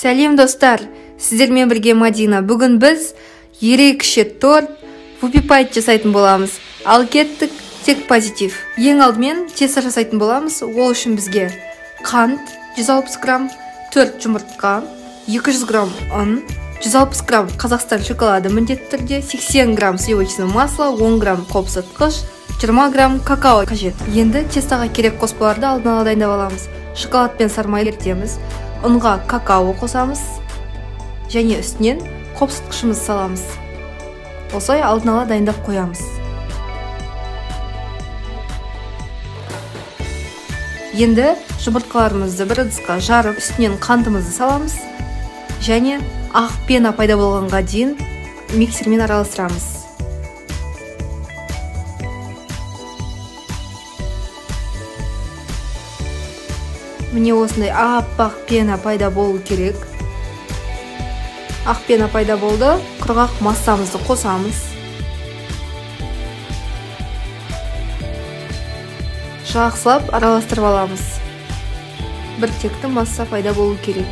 Сәлем достар, сіздермен бірге Мадина. Бүгін біз ерекше торт вупи пай жасайтын боламыз. Ал кеттік, тек позитив. Ең алдымен тесто жасайтын боламыз. Ол үшін бізге қант 160 грамм, 4 жұмыртқа, 200 грамм ұн, 160 грамм Қазақстан шоколады міндетті түрде, 80 грамм сливочное масло, 10 грамм қопсытқыш, 20 грамм какао қажет. Енді тестоға керек қоспаларды алдын ала дайындап аламыз. Шоколад пен сармай ертеміз. Ұнға какао қосамыз және үстінен қопсытқышымызды саламыз. Осылай алдын ала дайындап қоямыз. Енді жұмыртқаларымызды бір ыдысқа жарып, үстінен қантымызды саламыз және ақ пена пайда болғанға дейін миксермен араластырамыз. Міне осындай аппақ пена пайда болу керек. Ақ пена пайда болды. Құрғақ массамызды қосамыз. Жақсылап араластырып аламыз. Бір текті масса пайда болу керек.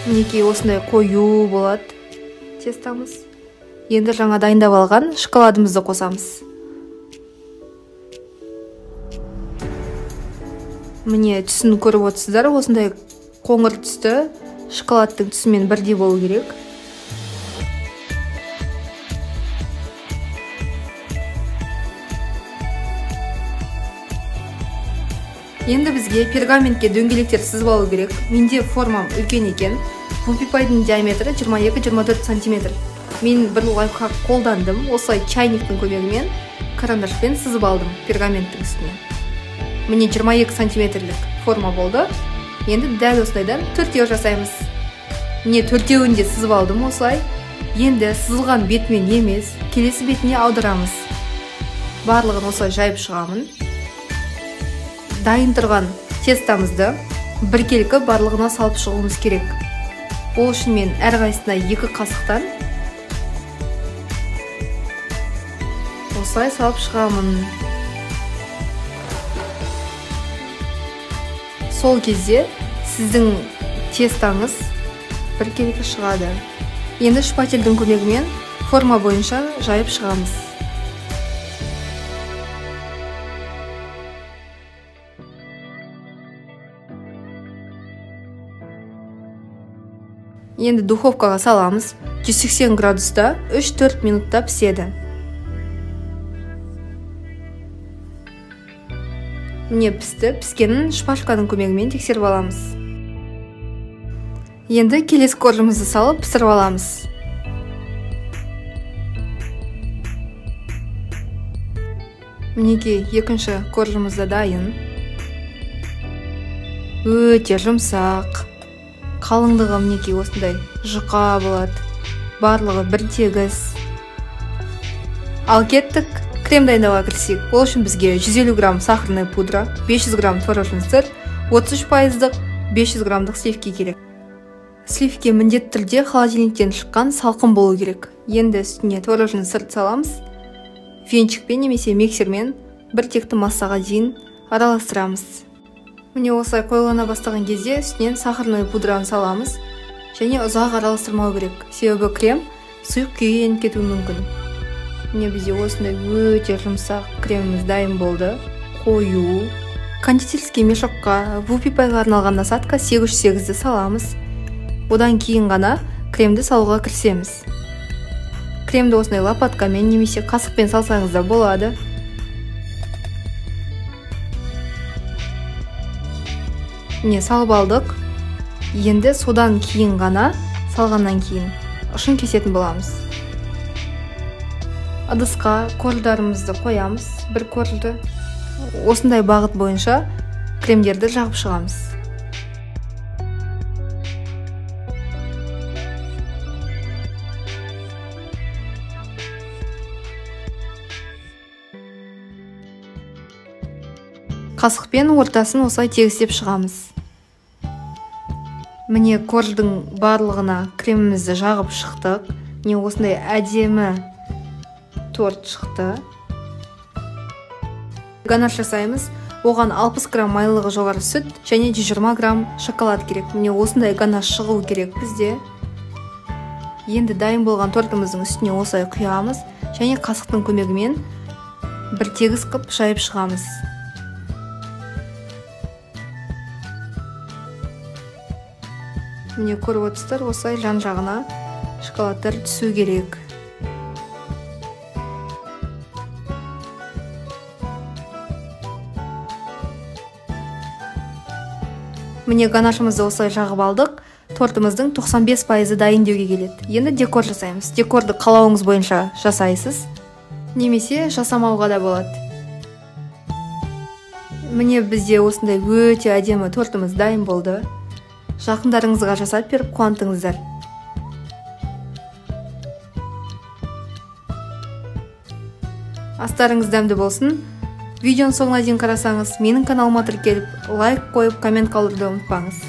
Мінекей осындай қою болады тестамыз. Енді жаңа дайындап алған шоколадымызды қосамыз. Міне түсін көріп отырсыздар, осындай қоңыр түсті шоколадтың түсімен бірдей болу керек. Енді бізге пергаментке дөңгелектер сызып алу керек. Менде формам үлкен екен. Вупи пайдың диаметрі 22-24 сантиметр. Мен бір лайфхак қолдандым. Осылай чайниктің көмегімен карандашпен сызып алдым пергаменттің үстіне. Міне 22 сантиметрлік форма болды. Енді дәл осындайдан төртеу жасаймыз. Міне төртеуін де сызып алдым осылай. Енді сызылған бетімен емес, келесі бетіне аударамыз. Барлығын осылай жайып шығамын. Дайын тұрған тестамызды біркелкі барлығына салып шығуымыз керек. Ол үшін мен әрқайсысына 2 қасықтан осылай салып шығамын. Сол кезде сіздің тестаңыз біркелкі шығады. Енді шпательдің көмегімен форма бойынша жайып шығамыз. Енді духовкаға саламыз. 180 градуста 3-4 минутта піседі. Міне пісті. Піскенін шпажканың көмегімен тексеріп аламыз. Енді келесі коржымызды салып пісіріп аламыз. Мінекей екінші коржымыз да дайын. Өте жұмсақ. Қалыңдығы мінекей осындай жұқа болады. Барлығы бір тегіс. Ал кеттік. Крем дайындауға кірісейік. Ол үшін бізге 150 грамм сахарная пудра, 500 грамм творожный сыр, 33%-дық 500 граммдық сливки керек. Сливки міндетті түрде холодильниктен шыққан салқын болу керек. Енді үстіне творожный сырды саламыз. Венчикпен немесе миксермен бір текті массаға дейін араластырамыз. Міне осылай қоюлана бастаған кезде үстінен сахарная пудраны саламыз және ұзақ араластырмау керек. Себебі крем сұйық күйге еніп кетуі мүмкін. Міне бізде осындай өте жұмсақ креміміз дайын болды. Қою. Кондитерский мешокқа вупи пайға арналған насадка 808-ді саламыз. Одан кейін ғана кремді салуға кірісеміз. Кремді осындай лопаткамен немесе қасықпен салсаңыз да болады. Міне салып алдық. Енді содан кейін ғана, салғаннан кейін ұшын кесетін боламыз. Ыдысқа корждарымызды қоямыз, бір коржды. Осындай бағыт бойынша кремдерді жағып шығамыз. Қасықпен ортасын осылай тегістеп шығамыз. Міне корждың барлығына кремімізді жағып шықтық. Міне осындай әдемі торт шықты. Ганаш жасаймыз. Оған 60 грамм майлылығы жоғары сүт және 120 грамм шоколад керек. Міне осындай ганаш шығу керек бізде. Енді дайын болған тортымыздың үстіне осылай құямыз және қасықтың көмегімен бір тегіс қып жайып шығамыз. Міне көріп отырсыздар, осылай жан-жағына шоколадтар түсу керек. Міне ганашымызды осылай жағып алдық. Тортымыздың 95% дайын деуге келеді. Енді декор жасаймыз. Декорды қалауыңыз бойынша жасайсыз, немесе жасамауға да болады. Міне бізде осындай өте әдемі тортымыз дайын болды. Жақындарыңызға жасап беріп қуантыңыздар. Астарыңыз дәмді болсын. Видеоның соңына дейін қарасаңыз, менің каналыма тіркеліп, лайк қойып, коммент қалдыруды ұмытпаңыз.